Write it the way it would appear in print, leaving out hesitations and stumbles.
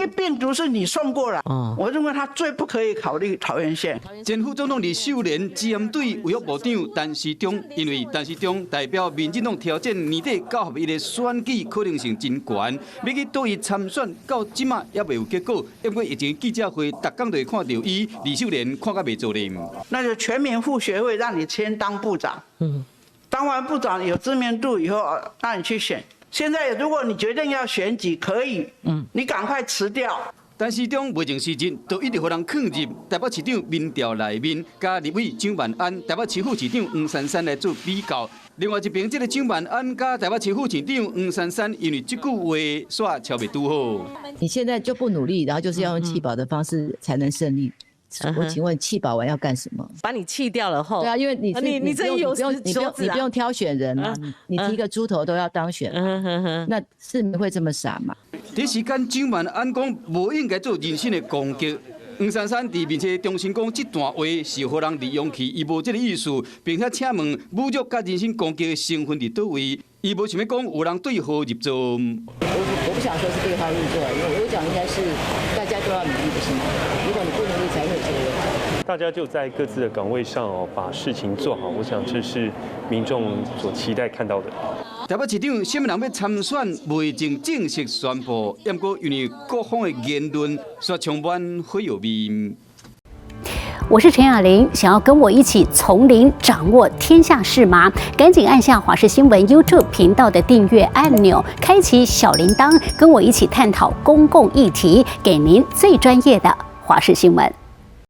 個病毒是你送過來，我認為他最不可以考慮桃園縣。前副總統呂秀蓮針對衛福部長陳時中，因為陳時中代表民進黨挑戰年底九合一的選舉可能性真懸，欲去佗位參選，到這馬猶未有結果。不過疫情記者會，逐工都會看著伊，呂秀蓮看甲袂做咧。那就全民付學費，讓你先當部長。當完部長有知名度以後，讓你去選。現在如果你決定要選舉，可以，你趕快辭掉。陳時中袂淨時陣，都一直予人囥入台北市長民調內面，佮立委蔣萬安、台北市副市長黃珊珊來做比較。另外一邊，這个蔣萬安佮台北市副市長黃珊珊，因為這句話煞超袂拄好。你現在就不努力，然後就是要用棄保的方式才能勝利。我請問棄保完要幹什麼？把你棄掉了後，對啊，因為你你這有不用你不用你不用挑選人嘛，你提個豬頭都要當選，那市民會這麼傻嗎？這時間蔣萬安講無應該做人身的攻擊。黃珊珊佇面冊中心講這段話是予人利用去，伊無這个意思，並且請問侮辱佮人身攻擊的成分佇佗位？伊無想欲講有人對號入座。我不想說是對號入座，因為我講應該是大家都要努力，不是嗎？如果你不努力，才會有這個問題。大家就在各自的崗位上哦，把事情做好。我想這是民眾所期待看到的。台北市長啥物人欲參選，未經正式宣布，毋過因為各方的言論，煞充滿火藥味。我是陳雅玲，想要跟我一起從零掌握天下事嗎？趕緊按下華視新聞 YouTube 頻道的訂閱按鈕，開啟小鈴鐺，跟我一起探討公共議題，給您最專業的華視新聞。